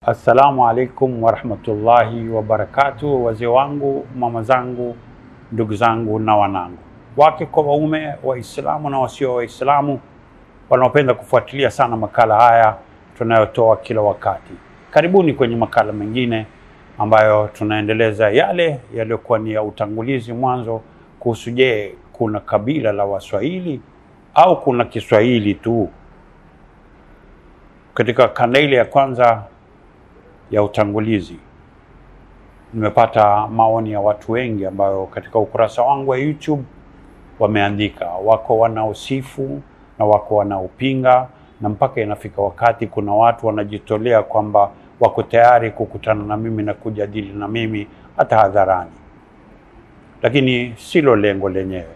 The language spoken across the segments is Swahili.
Assalamu alaikum warahmatullahi wabarakatuh, wazee wangu, mama zangu, ndugu zangu na wanangu, wake kwa waume, Waislamu na wasio Waislamu wanaopenda kufuatilia sana makala haya tunayotoa kila wakati. Karibuni kwenye makala mengine ambayo tunaendeleza yale yaliyokuwa ni ya utangulizi mwanzo kuhusu, je, kuna kabila la Waswahili au kuna Kiswahili tu? Katika kanda ile ya kwanza ya utangulizi nimepata maoni ya watu wengi ambayo katika ukurasa wangu wa YouTube wameandika, wako wanaosifu na wako wanaopinga, na mpaka inafika wakati kuna watu wanajitolea kwamba wako tayari kukutana na mimi na kujadili na mimi hata hadharani, lakini silo lengo lenyewe.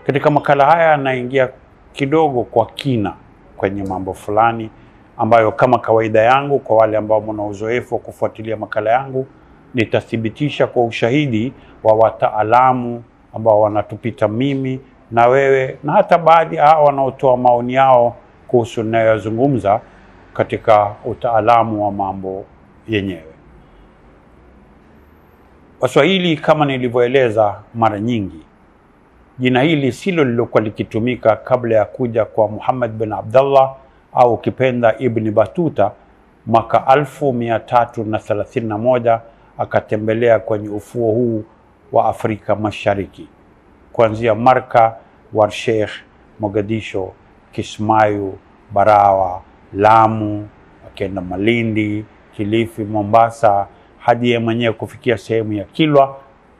Katika makala haya naingia kidogo kwa kina kwenye mambo fulani ambayo kama kawaida yangu, kwa wale ambao mna uzoefu wa kufuatilia makala yangu, nitathibitisha kwa ushahidi wa wataalamu ambao wanatupita mimi na wewe na hata baadhi hao wanaotoa maoni yao kuhusu ninayozungumza katika utaalamu wa mambo yenyewe. Waswahili, kama nilivyoeleza mara nyingi, jina hili silo lilokuwa likitumika kabla ya kuja kwa Muhammad bin Abdullah au ukipenda Ibn Batuta mwaka 1331 akatembelea kwenye ufuo huu wa Afrika Mashariki, kuanzia Marka, Warsheikh, Mogadisho, Kismayu, Barawa, Lamu, akaenda Malindi, Kilifi, Mombasa, hadi yeye mwenyewe kufikia sehemu ya Kilwa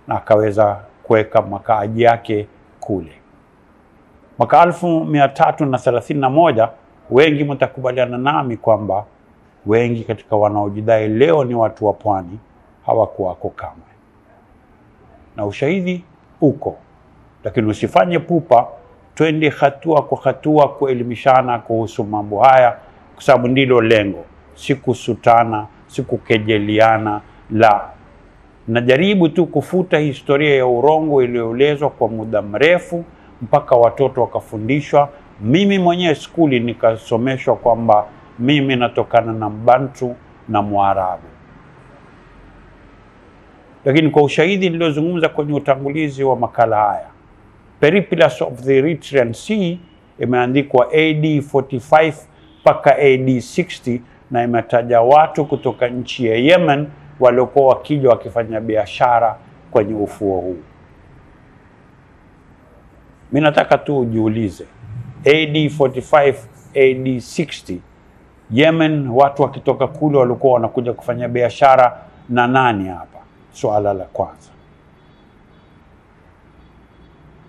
na akaweza kuweka makaaji yake kule. Mwaka 1331, wengi mtakubaliana nami kwamba wengi katika wanaojidai leo ni watu wa pwani hawakuwako kamwe, na ushahidi uko, lakini usifanye pupa, twende hatua kwa hatua kuelimishana kuhusu mambo haya, kwa sababu ndilo lengo, si kusutana, si kukejeliana, la. Najaribu tu kufuta historia ya urongo iliyoelezwa kwa muda mrefu mpaka watoto wakafundishwa. Mimi mwenyewe skuli nikasomeshwa kwamba mimi natokana na Mbantu na Mwarabu. Lakini kwa ushahidi niliozungumza kwenye utangulizi wa makala haya, Periplus of the Eritrean Sea imeandikwa AD 45 mpaka AD 60 na imetaja watu kutoka nchi ya Yemen waliokuwa wakija wakifanya biashara kwenye ufuo huu. Mimi nataka tu ujiulize, AD 45, AD 60, Yemen watu wakitoka kule walikuwa wanakuja kufanya biashara na nani hapa? Suala la kwanza.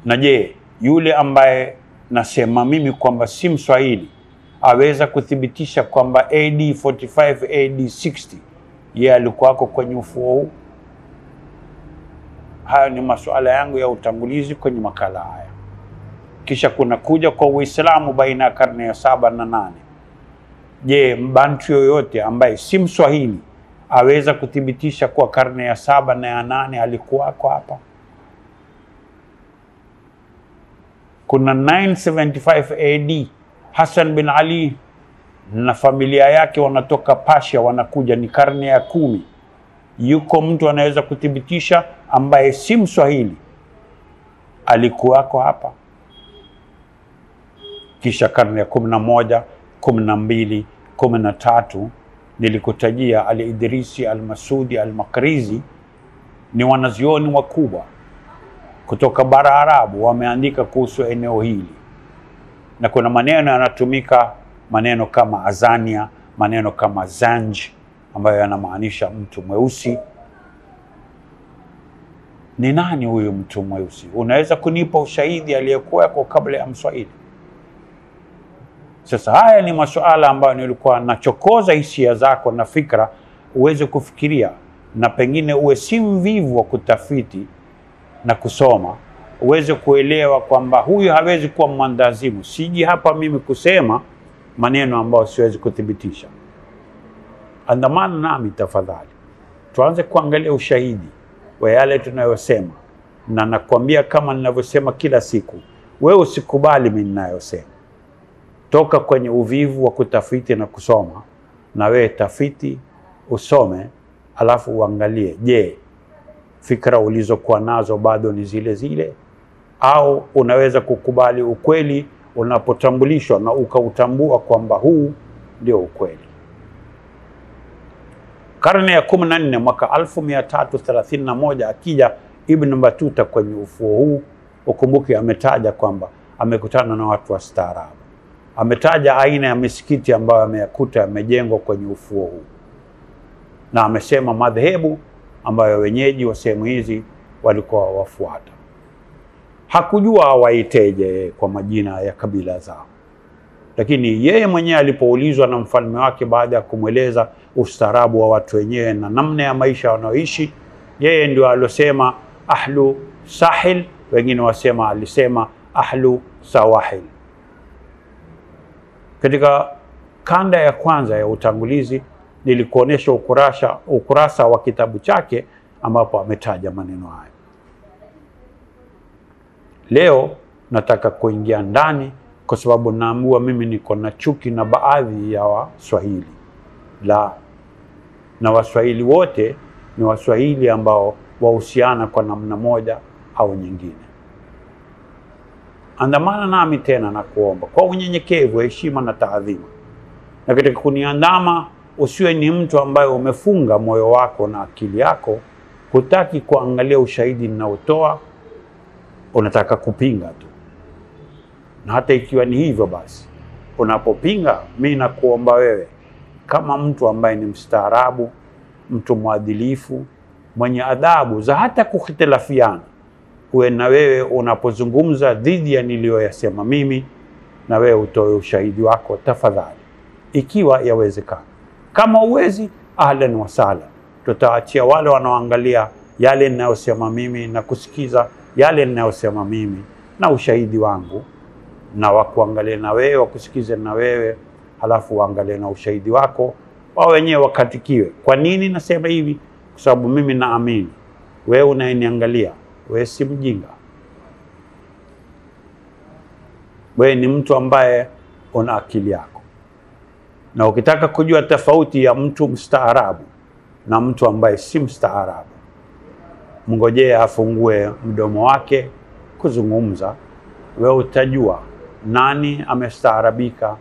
Na je, yule ambaye nasema mimi kwamba si Mswahili aweza kuthibitisha kwamba AD 45, AD 60 yeye alikuwako kwenye ufuo huu? Hayo ni masuala yangu ya utangulizi kwenye makala haya. Kisha kuna kuja kwa Uislamu baina ya karne ya 7 na 8. Je, Mbantu yoyote ambaye si Mswahili aweza kuthibitisha kuwa karne ya 7 na ya 8 alikuwako hapa? Kuna 975 AD, Hassan bin Ali na familia yake wanatoka Pasha wanakuja, ni karne ya 10. Yuko mtu anaweza kuthibitisha ambaye si Mswahili alikuwako hapa? Kisha karne ya 11, 12, 13 nilikutajia Al-Idrisi, Al-Masudi, Al-Makrizi ni wanazioni wakubwa kutoka bara Arabu, wameandika kuhusu eneo hili, na kuna maneno yanatumika, maneno kama Azania, maneno kama Zanj ambayo yanamaanisha mtu mweusi. Ni nani huyu mtu mweusi? Unaweza kunipa ushahidi aliyekuwako kabla ya Mswahili? Sasa haya ni masuala ambayo nilikuwa nachokoza hisia zako na fikra uweze kufikiria, na pengine uwe si mvivu wa kutafiti na kusoma, uweze kuelewa kwamba huyu hawezi kuwa mwandazimu. Siji hapa mimi kusema maneno ambayo siwezi kuthibitisha. Andamana nami tafadhali, tuanze kuangalia ushahidi wa yale tunayosema, na nakwambia kama ninavyosema kila siku, wewe usikubali mimi ninayosema. Toka kwenye uvivu wa kutafiti na kusoma, Na wewe tafiti, usome, alafu uangalie, je, fikra ulizokuwa nazo bado ni zile zile, au unaweza kukubali ukweli unapotambulishwa na ukautambua kwamba huu ndio ukweli. Karne ya 14 mwaka 1331 akija Ibn Battuta kwenye ufuo huu, ukumbuke ametaja kwamba amekutana na watu wastaarabu. Ametaja aina ya misikiti ambayo ameyakuta yamejengwa kwenye ufuo huu, na amesema madhehebu ambayo wenyeji wa sehemu hizi walikuwa wafuata. Hakujua waiteje kwa majina ya kabila zao, lakini yeye mwenyewe alipoulizwa na mfalme wake baada ya kumweleza ustaarabu wa watu wenyewe na namna ya maisha wanaoishi, yeye ndio alosema ahlu sahil, wengine wasema alisema ahlu sawahil. Katika kanda ya kwanza ya utangulizi nilikuonesha ukurasa wa kitabu chake ambapo ametaja maneno hayo. Leo nataka kuingia ndani kwa sababu naamua mimi niko na chuki na baadhi ya Waswahili. La, na Waswahili wote ni Waswahili ambao wahusiana kwa namna moja au nyingine. Andamana nami tena na kuomba kwa unyenyekevu, heshima na taadhima. Na katika kuniandama, usiwe ni mtu ambaye umefunga moyo wako na akili yako, hutaki kuangalia ushahidi ninaotoa, unataka kupinga tu. Na hata ikiwa ni hivyo basi, unapopinga, mimi nakuomba wewe kama mtu ambaye ni mstaarabu, mtu mwadilifu, mwenye adabu za hata kuhitilafiana, uwe na wewe unapozungumza dhidi ya niliyoyasema mimi, na wewe utoe ushahidi wako tafadhali, ikiwa yawezekana. Kama uwezi, ahlan wa sahlan, tutaachia wale wanaoangalia yale ninayosema mimi na kusikiza yale ninayosema mimi na ushahidi wangu, na wakuangalie na wewe, wakusikize na wewe, halafu waangalie na ushahidi wako, wao wenyewe wakatikiwe. Kwa nini nasema hivi? Kwa sababu mimi naamini wewe unayeniangalia, wewe si mjinga. Wewe ni mtu ambaye una akili yako. Na ukitaka kujua tofauti ya mtu mstaarabu na mtu ambaye si mstaarabu, mngojee afungue mdomo wake kuzungumza, wewe utajua nani amestaarabika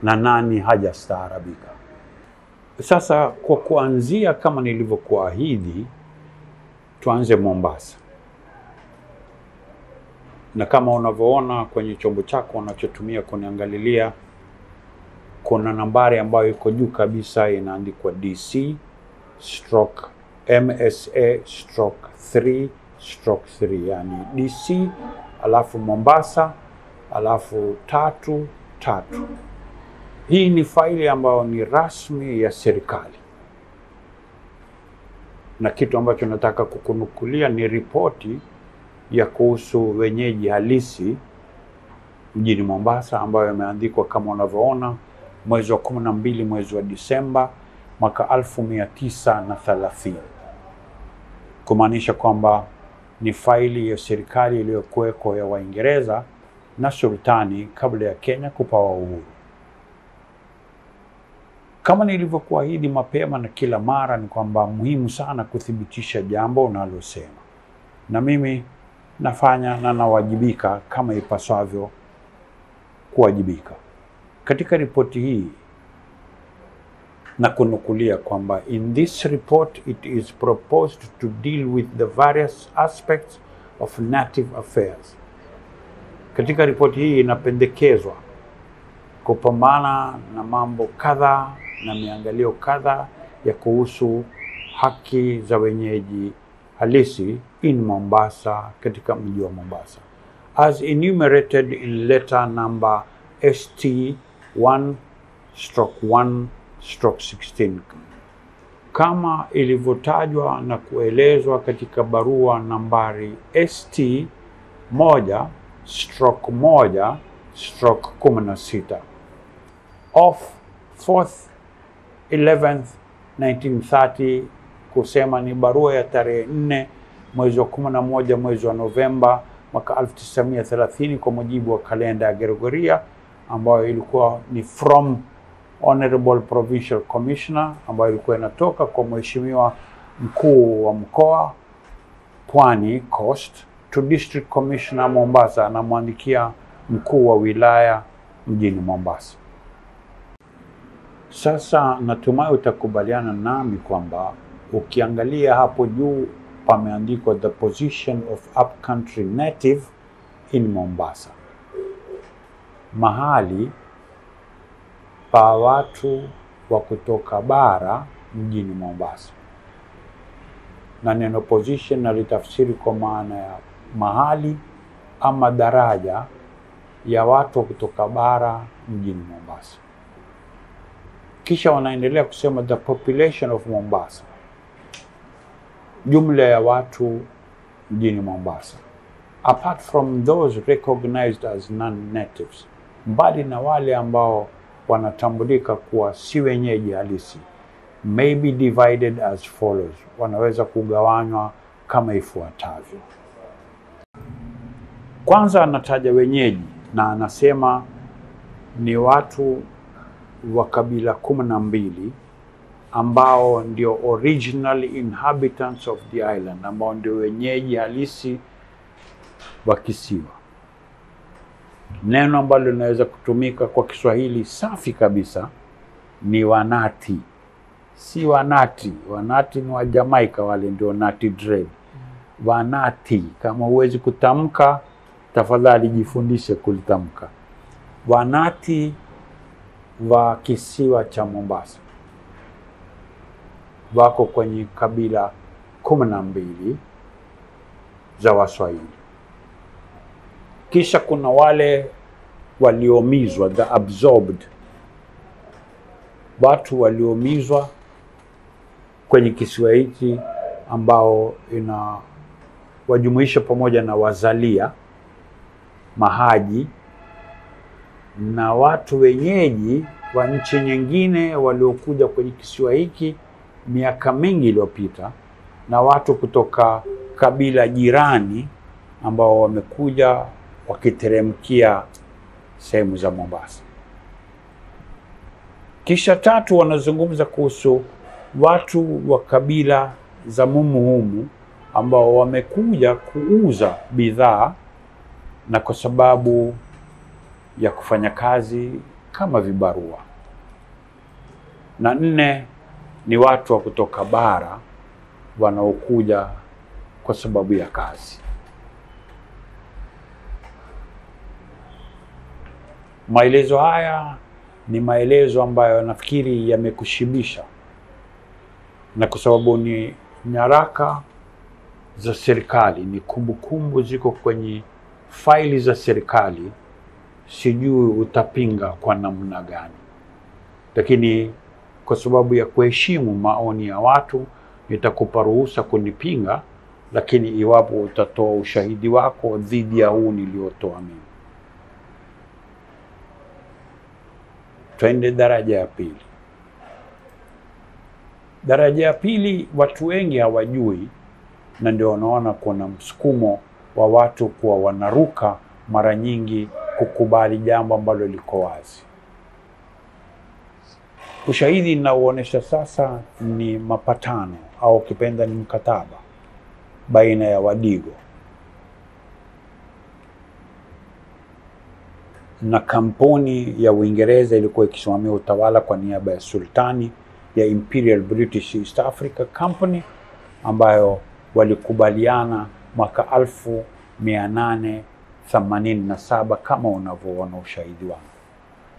na nani hajastaarabika. Sasa kwa kuanzia, kama nilivyokuahidi, tuanze Mombasa. Na kama unavyoona kwenye chombo chako unachotumia kuniangalilia, kuna nambari ambayo iko juu kabisa inaandikwa DC stroke MSA stroke 3 stroke 3, yani DC alafu Mombasa alafu 3 3. Hii ni faili ambayo ni rasmi ya serikali, na kitu ambacho nataka kukunukulia ni ripoti ya kuhusu wenyeji halisi mjini Mombasa ambayo imeandikwa kama unavyoona mwezi wa 12 mwezi wa Disemba mwaka 1930, kumaanisha kwamba ni faili ya serikali iliyokuweko ya Waingereza na sultani kabla ya Kenya kupawa uhuru. Kama nilivyokuahidi mapema na kila mara, ni kwamba muhimu sana kuthibitisha jambo unalosema, na mimi nafanya na nawajibika kama ipasavyo kuwajibika. Katika ripoti hii na kunukulia kwamba in this report it is proposed to deal with the various aspects of native affairs. Katika ripoti hii inapendekezwa kupambana na mambo kadhaa na miangalio kadhaa ya kuhusu haki za wenyeji halisi in Mombasa, katika mji wa Mombasa, as enumerated in letter number ST 1/1/16, kama ilivyotajwa na kuelezwa katika barua nambari ST 1/1/16 of 4th 11th 1930, kusema ni barua ya tarehe 4 mwezi wa 11 mwezi wa Novemba mwaka 1930 kwa mujibu wa kalenda ya Gregoria, ambayo ilikuwa ni from Honorable Provincial Commissioner, ambayo ilikuwa inatoka kwa Mheshimiwa Mkuu wa Mkoa Pwani Coast to District Commissioner Mombasa, anamwandikia mkuu wa wilaya mjini Mombasa. Sasa natumai utakubaliana nami kwamba ukiangalia hapo juu pameandikwa the position of upcountry native in Mombasa, mahali pa watu wa kutoka bara mjini Mombasa. Na neno position nalitafsiri kwa maana ya mahali ama daraja ya watu wa kutoka bara mjini Mombasa. Kisha wanaendelea kusema the population of Mombasa, jumla ya watu mjini Mombasa, apart from those recognized as non-natives, mbali na wale ambao wanatambulika kuwa si wenyeji halisi, may be divided as follows, wanaweza kugawanywa kama ifuatavyo. Kwanza anataja wenyeji na anasema ni watu wa kabila 12 ambao ndio original inhabitants of the island, ambao ndio wenyeji halisi wa kisiwa. Neno ambalo linaweza kutumika kwa Kiswahili safi kabisa ni wanati, si wanati. Wanati ni wa Jamaica, wale ndio nati dread. Wanati, kama huwezi kutamka tafadhali jifundishe kulitamka. Wanati wa kisiwa cha Mombasa wako kwenye kabila 12 za Waswahili. Kisha kuna wale waliomizwa, the absorbed, watu waliomizwa kwenye kisiwa hiki ambao ina wajumuisha pamoja na wazalia, mahaji na watu wenyeji wa nchi nyingine waliokuja kwenye kisiwa hiki miaka mingi iliyopita, na watu kutoka kabila jirani ambao wamekuja wakiteremkia sehemu za Mombasa. Kisha tatu, wanazungumza kuhusu watu wa kabila za mumuhumu ambao wamekuja kuuza bidhaa na kwa sababu ya kufanya kazi kama vibarua. Na nne ni watu wa kutoka bara wanaokuja kwa sababu ya kazi. Maelezo haya ni maelezo ambayo nafikiri yamekushibisha, na kwa sababu ni nyaraka za serikali, ni kumbukumbu ziko kwenye faili za serikali, sijui utapinga kwa namna gani, lakini kwa sababu ya kuheshimu maoni ya watu nitakupa ruhusa kunipinga, lakini iwapo utatoa ushahidi wako dhidi ya huu niliotoa mimi. Twende daraja ya pili. Daraja ya pili watu wengi hawajui, na ndio wanaona kuna msukumo wa watu kuwa wanaruka mara nyingi kukubali jambo ambalo liko wazi. Ushahidi ninaoonyesha sasa ni mapatano au kipenda ni mkataba baina ya Wadigo na kampuni ya Uingereza ilikuwa ikisimamia utawala kwa niaba ya sultani ya Imperial British East Africa Company, ambayo walikubaliana mwaka 1887 kama unavyoona ushahidi wangu.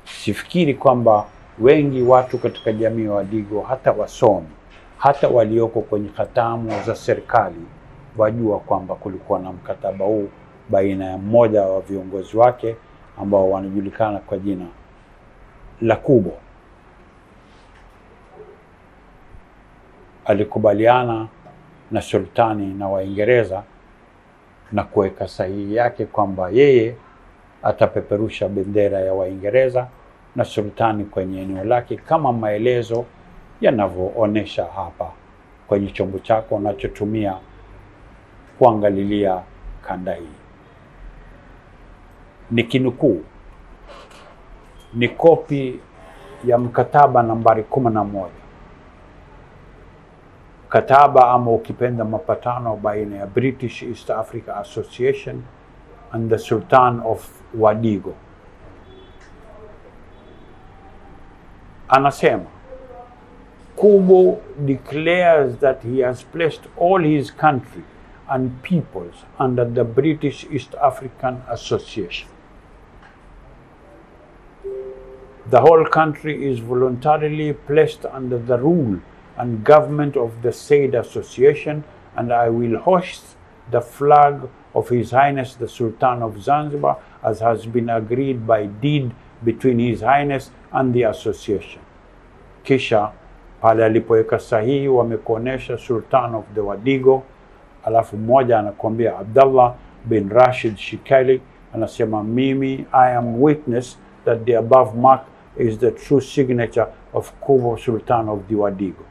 Sifikiri kwamba wengi watu katika jamii ya Wadigo, hata wasomi, hata walioko kwenye hatamu za serikali, wajua kwamba kulikuwa na mkataba huu baina ya mmoja wa viongozi wake ambao wanajulikana kwa jina la Kubo. Alikubaliana na sultani na Waingereza na kuweka sahihi yake kwamba yeye atapeperusha bendera ya Waingereza na sultani kwenye eneo lake, kama maelezo yanavyoonyesha hapa kwenye chombo chako unachotumia kuangalilia kanda hii. Nikinukuu, ni kopi ya mkataba nambari 11, mkataba ama ukipenda mapatano baina ya British East Africa Association and the Sultan of Wadigo. Anasema Kubo declares that he has placed all his country and peoples under the British East African Association. The whole country is voluntarily placed under the rule and government of the said association, and I will hoist the flag of His Highness the Sultan of Zanzibar, as has been agreed by deed between His Highness and the association. Kisha pale alipoweka sahihi wamekuonesha Sultan of the Wadigo, alafu mmoja anakuambia Abdullah bin Rashid Shikali anasema mimi, I am witness that the above mark is the true signature of Kubo Sultan of the Wadigo.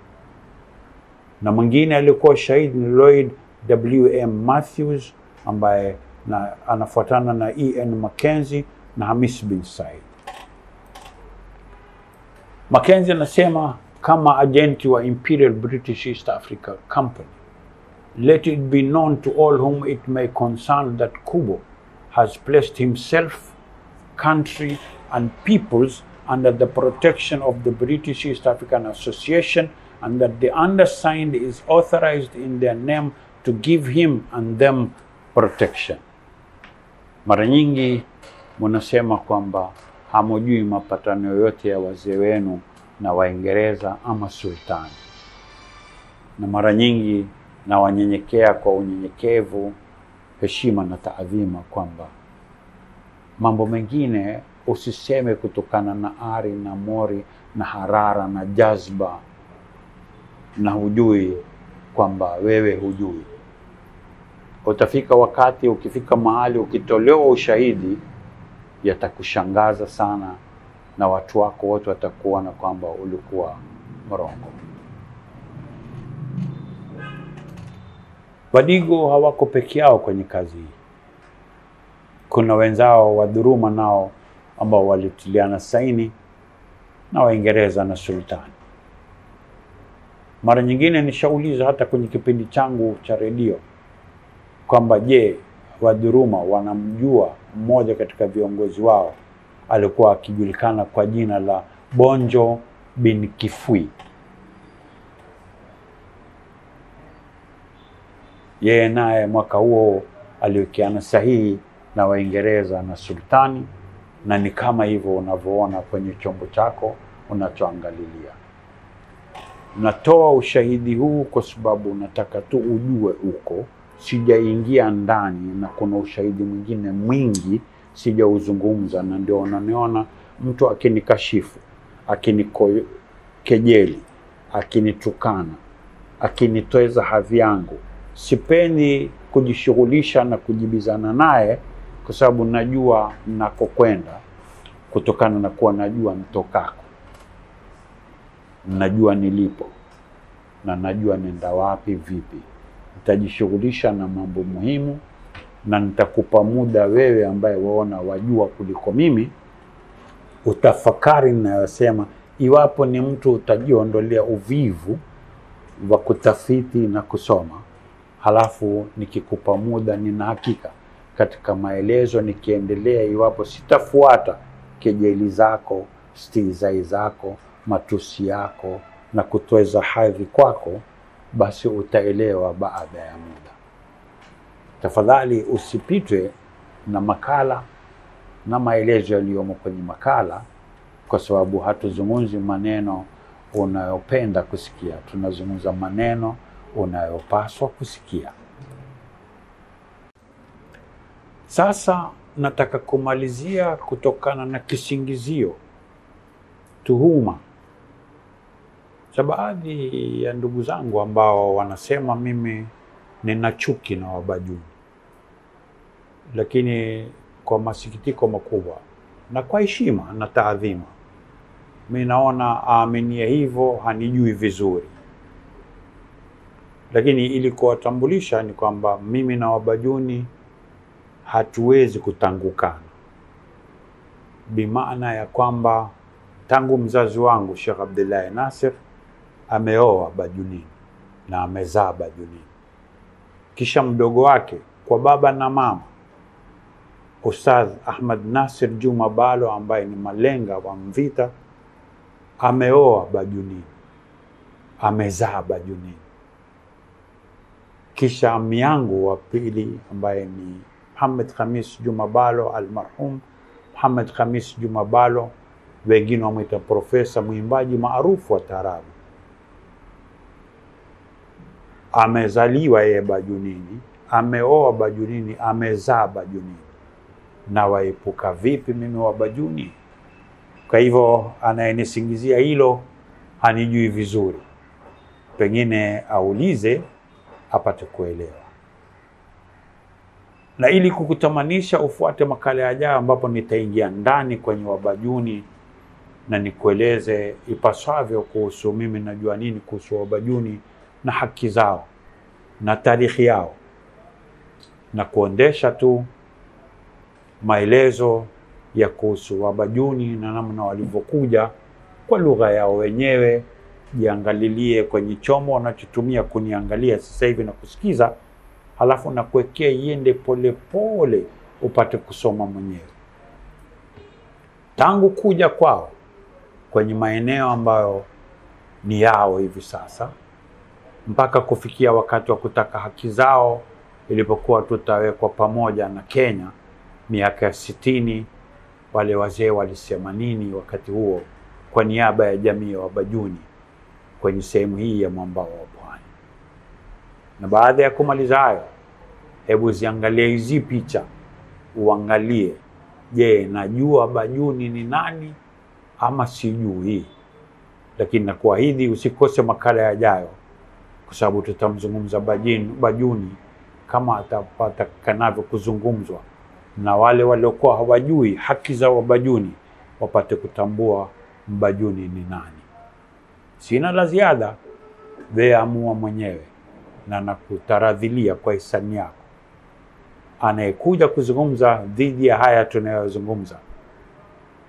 Na mwingine alikuwa shahidi ni Lloyd W.M. Matthews ambaye na anafuatana na E.N. Mackenzie na Hamis bin Said. Mackenzie anasema kama agenti wa Imperial British East Africa Company, let it be known to all whom it may concern that Kubo has placed himself, country and peoples under the protection of the British East African Association, and that the undersigned is authorized in their name to give him and them protection. Mara nyingi munasema kwamba hamujui mapatano yoyote ya wazee wenu na Waingereza ama sultani, na mara nyingi na wanyenyekea kwa unyenyekevu, heshima na taadhima kwamba mambo mengine usiseme kutokana na ari na mori na harara na jazba, na hujui kwamba wewe hujui. Utafika wakati, ukifika mahali, ukitolewa ushahidi, yatakushangaza sana na watu wako wote watakuona kwamba ulikuwa mrongo. Wadigo hawako peke yao kwenye kazi hii. Kuna wenzao wa Duruma nao ambao walitiliana saini na Waingereza na sultani. Mara nyingine nishauliza hata kwenye kipindi changu cha redio kwamba je, Waduruma wanamjua mmoja katika viongozi wao alikuwa akijulikana kwa jina la Bonjo bin Kifui. Yeye naye mwaka huo aliwekeana sahihi na Waingereza na sultani, na ni kama hivyo unavyoona kwenye chombo chako unachoangalilia. Natoa ushahidi huu kwa sababu nataka tu ujue uko, sijaingia ndani na kuna ushahidi mwingine mwingi sijauzungumza, na ndio unaniona mtu akinikashifu, akinikejeli, akinitukana, akinitweza hadhi yangu, sipendi kujishughulisha na kujibizana naye kwa sababu najua nakokwenda, kutokana na kuwa najua mtokako, najua nilipo na najua nenda wapi vipi. Nitajishughulisha na mambo muhimu na nitakupa muda wewe ambaye waona wajua kuliko mimi utafakari ninayosema, iwapo ni mtu utajiondolea uvivu wa kutafiti na kusoma. Halafu nikikupa muda, nina hakika katika maelezo nikiendelea, iwapo sitafuata kejeli zako, stihizai zako, matusi yako na kutweza hadhi kwako, basi utaelewa baada ya muda. Tafadhali usipitwe na makala na maelezo yaliyomo kwenye makala, kwa sababu hatuzungumzi maneno unayopenda kusikia, tunazungumza maneno unayopaswa kusikia. Sasa nataka kumalizia kutokana na kisingizio, tuhuma za baadhi ya ndugu zangu ambao wanasema mimi nina chuki na Wabajuni, lakini kwa masikitiko makubwa na kwa heshima na taadhima, mimi naona aaminie hivyo hanijui vizuri. Lakini ili kuwatambulisha ni kwamba mimi na Wabajuni hatuwezi kutangukana, bimaana ya kwamba Tangu mzazi wangu Sheikh Abdullahi Nasir ameoa Bajunini na amezaa Bajunini, kisha mdogo wake kwa baba na mama Ustadh Ahmad Nasir Juma Balo ambaye ni malenga wa Mvita ameoa Bajunini, amezaa Bajunini. Kisha ami yangu wa pili ambaye ni Muhammad Khamis Juma Balo almarhum Muhammad Khamis Juma Balo, wengine wamwita profesa, mwimbaji maarufu wa taarabu, amezaliwa yeye Bajunini, ameoa Bajunini, amezaa Bajunini. Na waepuka vipi mimi wa Bajuni? Kwa hivyo anayenisingizia hilo hanijui vizuri, pengine aulize apate kuelewa. Na ili kukutamanisha ufuate makala yajayo, ambapo nitaingia ndani kwenye Wabajuni na nikueleze ipasavyo kuhusu mimi najua nini kuhusu Wabajuni na haki zao na tarikhi yao, na kuondesha tu maelezo ya kuhusu Wabajuni na namna walivyokuja kwa lugha yao wenyewe. Jiangalilie kwenye chomo wanachotumia kuniangalia sasa hivi na kusikiza, halafu na kuwekea iende polepole upate kusoma mwenyewe. Tangu kuja kwao kwenye maeneo ambayo ni yao hivi sasa mpaka kufikia wakati wa kutaka haki zao ilipokuwa tutawekwa pamoja na Kenya miaka ya 60, wale wazee walisema nini wakati huo kwa niaba ya jamii ya Wabajuni kwenye sehemu hii ya mwambao wa Pwani. Na baada ya kumaliza hayo, hebu ziangalie hizi picha, uangalie, je, najua Bajuni ni nani ama sijui? Lakini nakuahidi usikose makala yajayo, kwa sababu tutamzungumza Bajuni kama atapatakanavyo kuzungumzwa, na wale waliokuwa hawajui haki za Wabajuni wapate kutambua Mbajuni ni nani. Sina la ziada, wewe amua mwenyewe, na nakutaradhilia kwa hisani yako. Anayekuja kuzungumza dhidi ya haya tunayozungumza,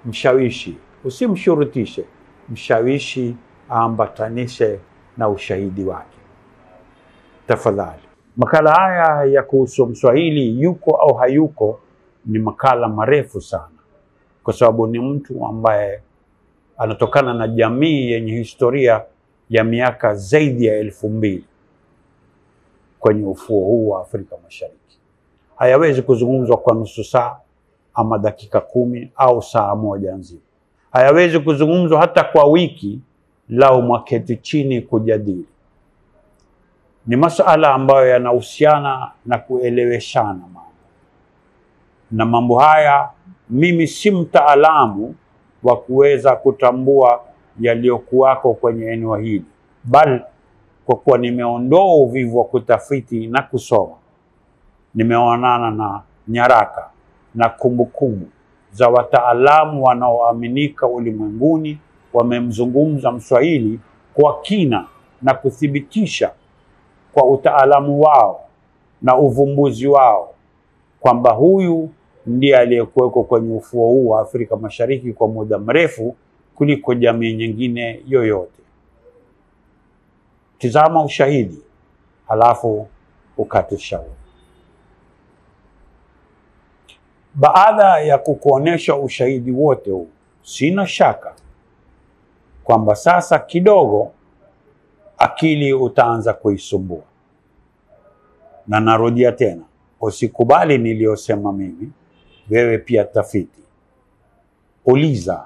mshawishi, usimshurutishe, mshawishi aambatanishe na ushahidi wake tafadhali. Makala haya ya kuhusu Mswahili yuko au hayuko ni makala marefu sana, kwa sababu ni mtu ambaye anatokana na jamii yenye historia ya miaka zaidi ya 2000 kwenye ufuo huu wa Afrika Mashariki. Hayawezi kuzungumzwa kwa nusu saa ama dakika 10 au saa moja nzima. Hayawezi kuzungumzwa hata kwa wiki, lau mwaketi chini kujadili. Ni masuala ambayo yanahusiana na kueleweshana mambo. Na mambo haya mimi si mtaalamu wa kuweza kutambua yaliyokuwako kwenye eneo hili, bali kwa kuwa nimeondoa uvivu wa kutafiti na kusoma, nimeonana na nyaraka na kumbukumbu za wataalamu wanaoaminika ulimwenguni, wamemzungumza Mswahili kwa kina na kuthibitisha kwa utaalamu wao na uvumbuzi wao kwamba huyu ndiye aliyekuweko kwenye ufuo huu wa Afrika Mashariki kwa muda mrefu kuliko jamii nyingine yoyote. Tizama ushahidi, halafu ukate shauri. Baada ya kukuonesha ushahidi wote huu, sina shaka kwamba sasa kidogo akili utaanza kuisumbua. Na narudia tena, usikubali niliyosema mimi, wewe pia tafiti. Uliza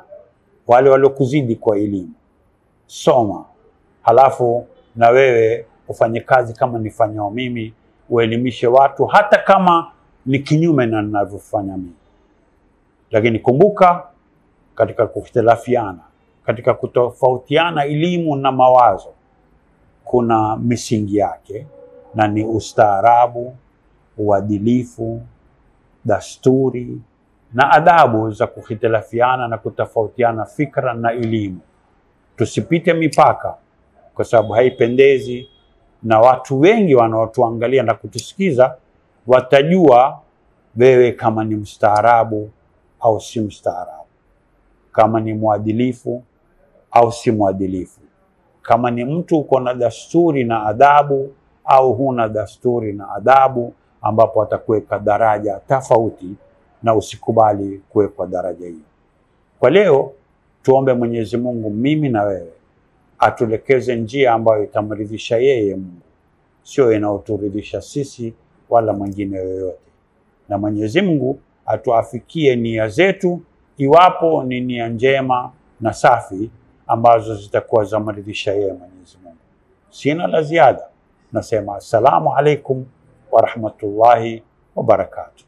wale waliokuzidi kwa elimu, soma, halafu na wewe ufanye kazi kama nifanyao mimi, uelimishe watu hata kama ni kinyume na ninavyofanya mimi. Lakini kumbuka, katika kuhitilafiana, katika kutofautiana elimu na mawazo, kuna misingi yake, na ni ustaarabu, uadilifu, dasturi na adabu za kuhitilafiana na kutofautiana fikra na elimu. Tusipite mipaka, kwa sababu haipendezi, na watu wengi wanaotuangalia na kutusikiza watajua wewe kama ni mstaarabu au si mstaarabu. kama ni mwadilifu au si mwadilifu, kama ni mtu uko na dasturi na adabu au huna dasturi na adabu, ambapo atakuweka daraja tofauti, na usikubali kuwekwa daraja hiyo. Kwa leo tuombe Mwenyezi Mungu, mimi na wewe, atulekeze njia ambayo itamridhisha yeye Mungu, sio inayoturidhisha sisi wala mwingine yoyote. Na Mwenyezi Mungu atuafikie nia zetu, iwapo ni nia njema na safi ambazo zitakuwa zamridhisha yeye Mwenyezi Mungu. Sina la ziada, nasema assalamu alaikum wa rahmatullahi wa barakatuh.